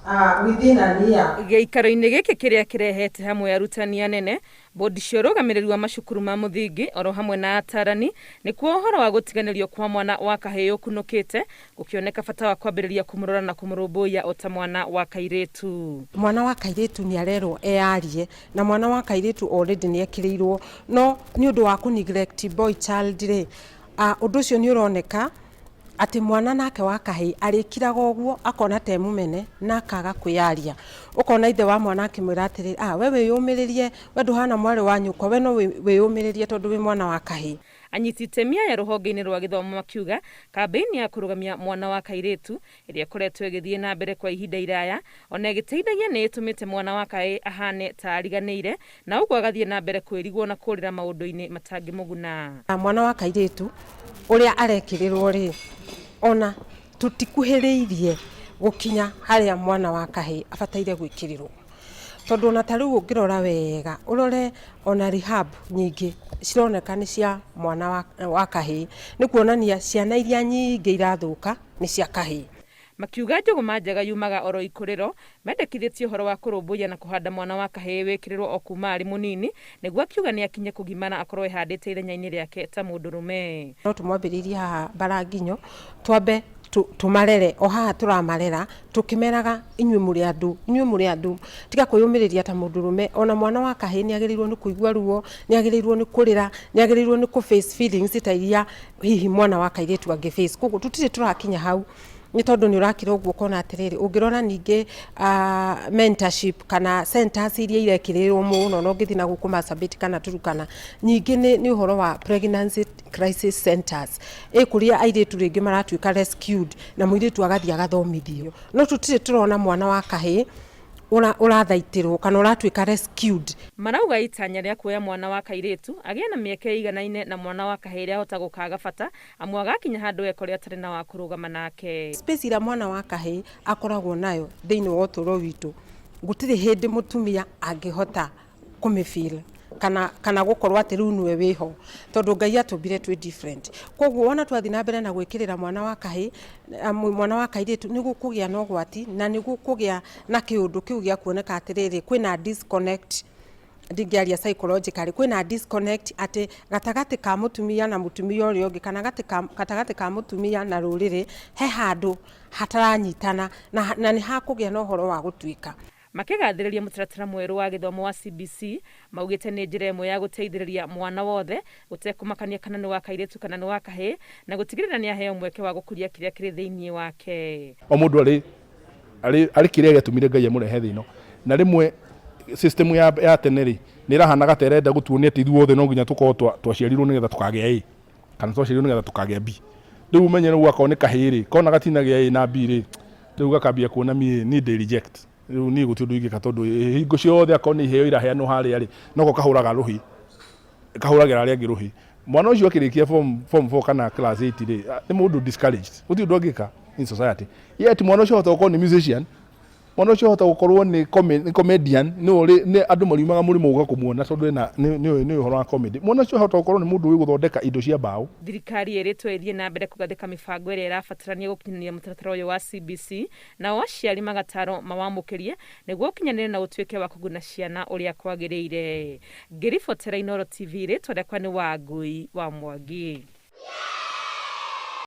Within a year. Gĩikaro-inĩ gĩkĩ kĩrĩa kĩrehete hamwe arutani anene, bodi cia ũrũgamĩrĩri wa macukuru ma mũthingi oro hamwe na atarani, nĩkuo ũhoro wa gũtiganĩrio kwa mwana wa kahĩĩ ũkunũkĩte, gũkĩoneka bata wa kwambĩrĩria kũmũrora na kũmũrũmbũiya o ta mwana wa kairĩtu. Mwana wa kairĩtu nĩ arerwo eyarie, na mwana wa kairĩtu already nĩ ekĩrĩirwo, no nĩ ũndũ wa kũ neglect boy child rĩ, ũndũ ũcio nĩ ũroneka atĩ mwana nake wa kahĩĩ arĩkiraga ũguo, akona ta e mũmene na akaga kwĩyaria. Ũkona ithe wa mwana akĩmwĩra atĩrĩrĩ, "Ah, we wĩyũmĩrĩrie, we ndũhana mwarĩ wa nyũkwa, we no wĩyũmĩrĩrie tondũ wĩ mwana wa kahĩĩ." Anyiti itemi aya rũhonge-inĩ rwa gĩthomo makiuga kambĩini ya kũrũgamia mwana wa kairĩtu ĩrĩa ĩkoretwo ĩgĩthiĩ na mbere kwa ihinda iraya ona ĩgĩteithagia nĩ ĩtũmĩte mwana wa kahĩĩ ahane ta ariganĩire, na ũguo agathiĩ na mbere kwĩrigwo na kũrĩra maũndũ-inĩ matangĩmũguna. Mwana wa kairĩtu ũrĩa arekĩrĩrwo rĩ, ona tũtikuhĩrĩirie gũkinya harĩa mwana wa kahĩĩ abataire gwĩkĩrĩrwo, tondũ ona ta rĩu ũngĩrora wega, ũrore ona rehab nyingĩ cironeka nĩ cia mwana wa kahĩĩ, nĩ kuonania ciana iria nyingĩ irathũka nĩ cia kahĩĩ. Makiuga njũgũma njega yumaga oro ikũrĩro, mendekithĩtie ũhoro wa kũrũmbũiya na kũhanda mwana wa kahĩĩ wĩkĩrĩrwo o kuma arĩ mũnini, nĩguo akiuga nĩ akinye kũgimara akorwo ehandĩte ithenya-inĩ rĩake ta mũndũrũme. No tũmwambĩrĩirie haha Mbaranginyo, twambe tũmarere o haha tũramarera, tũkĩmeraga inyuĩ mũrĩ andũ, inyuĩ mũrĩ andũ, tiga kwĩyũmĩrĩria ta mũndũrũme. Ona mwana wa kahĩĩ nĩ agĩrĩirwo nĩ kũigua ruo, nĩ agĩrĩirwo nĩ kũrĩra, nĩ agĩrĩirwo nĩ kũ face feelings ta iria hihi mwana wa kairĩtu angĩ face. Koguo tũtirĩ tũrakinya hau, nĩ tondũ nĩ ũrakira ũguo ũkona atĩrĩrĩ, ũngĩrora ningĩ mentorship kana centers iria irekĩrĩrwo mũno, na ũngĩthiĩ na gũkũ Marsabit kana Turkana, nyingĩ nĩ ũhoro wa pregnancy crisis centers, ĩ kũrĩa airĩtu rĩngĩ maratuĩka rescued na mũirĩtu agathiĩ agathomithio. No tũtirĩ tũrona mwana wa kahĩĩ ũrathaitĩrwo kana ũratuĩka rescued. Marauga itanya rĩa kuoya mwana wa kairĩtu agĩe na mĩeke ĩiganaine na mwana wa kahĩĩ rĩahota gũkaga bata, amu agakinya handũ ekore atarĩ na wa kũrũgama nake. Space ĩrĩa mwana wa kahĩĩ akoragwo nayo thĩinĩ wa ũtũũro witũ, gũtirĩ hĩndĩ mũtumia angĩhota kũmĩ feel kana gũkorwo atĩ rĩu nĩwe wĩho, tondũ Ngai atũmbire twĩ different. Koguo wona twathiĩ na mbere na gwĩkĩrĩra mwana wa kahĩĩ, mwana wa kairĩtu, nĩ gũkũgĩa na ũgwati na nĩ gũkũgĩa na kĩũndũ kĩu gĩa kuoneka atĩrĩrĩ, kwĩna disconnect, ndingĩaria psychologically, kwĩna disconnect atĩ gatagatĩ ka mũtumia na mũtumia ũrĩa ũngĩ, kana gatagatĩ ka mũtumia na rũrĩrĩ, he handũ hataranyitana na nĩ hakũgĩa na ũhoro wa gũtuĩka. Makĩgathĩrĩria mũtaratara mwerũ wa gĩthomo wa CBC, maugĩte nĩ njĩra ĩmwe ya gũteithĩrĩria mwana wothe gũtekũmakania kana nĩ wa kairĩtu kana nĩ wa kahĩĩ, na gũtigĩrĩra nĩ aheo mweke wa gũkũria kĩrĩa kĩrĩ thĩinĩ wake. O mũndũ arĩ kĩrĩa gĩatũmire Ngai amũrehe thĩ ĩno, na rĩmwe system ya tene rĩ nĩ ĩrahanaga ta ĩrenda gũtuonia atĩ ithuothe no nginya tũkorwo twaciarirwo nĩgetha tũkagĩa A kana twaciarirwo nĩgetha tũkagĩa B. Rĩu ũmenye rĩu akorwo nĩ kahĩĩ rĩ, kona gatinagĩa A na B rĩ, rĩu gakambia kuona niĩ ndĩ reject, rĩu niĩ gũtirĩ ũndũ ingĩka, tondũ hingo ciothe akorwo nĩ iheo iraheanwo harĩa rĩ, noko kahũraga rũhĩ, kahũragĩra arĩa angĩ rũhĩ. Mwana ũcio akĩrĩkia form 4 kana class 8 rĩ, nĩ mũndũ discouraged, gũtirĩ ũndũ angĩka in society. Yet mwana ũcio ahota gũkorwo nĩ musician, mwana ũcio ahota gũkorwo nĩ comedian, nĩ andũ mariumaga mũrĩmo gũka kũmuona tondũ ena nĩ ũhoro wa comedy. Mwana ũcio ahota gũkorwo nĩ mũndũ ũĩ gũthondeka indo cia mbaũ. Thirikari ĩrĩtwo ĩthiĩ na mbere kũgathĩka mĩbango ĩrĩa ĩrabatarania gũkinyanĩria mũtaratara ũyũ wa CBC, nao aciari magatarwo mawamũkĩrie nĩguo ũkinyanĩre na ũtuĩke wa kũguna ciana ũrĩa kwagĩrĩire. Ngĩribotera Inooro TV, rĩtwa rĩakwa nĩ Wangui wa Mwangi.